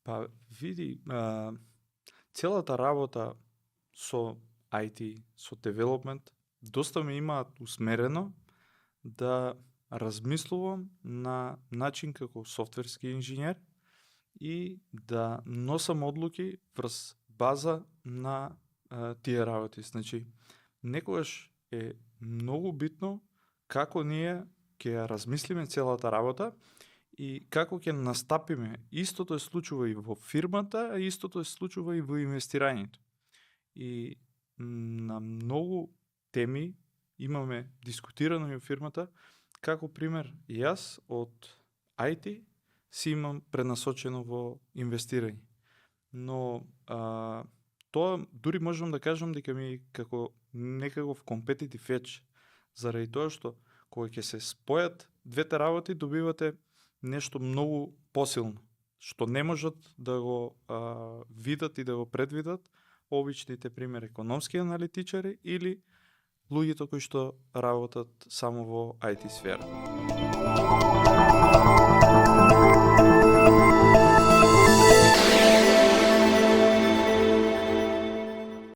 Па види, целата работа со IT, со development, доста ме имаат усмерено да размислувам на начин како софтверски инженер и да носам одлуки врз база на тие работи. Значи, некогаш е многу битно како ние ќе ја размислиме целата работа и како ќе настапиме. Истото се случува и во фирмата, а истото се случува и во инвестирањето. И на многу теми имаме дискутирано и во фирмата, како пример јас од IT си имам пренасочено во инвестирање. Но тоа дури можам да кажам дека ми како некаков competitive edge, заради тоа што кога ќе се спојат двете работи добивате нешто многу посилно, што не можат да го видат и да го предвидат обичните, пример, економски аналитичари или луѓето кои што работат само во IT сфера.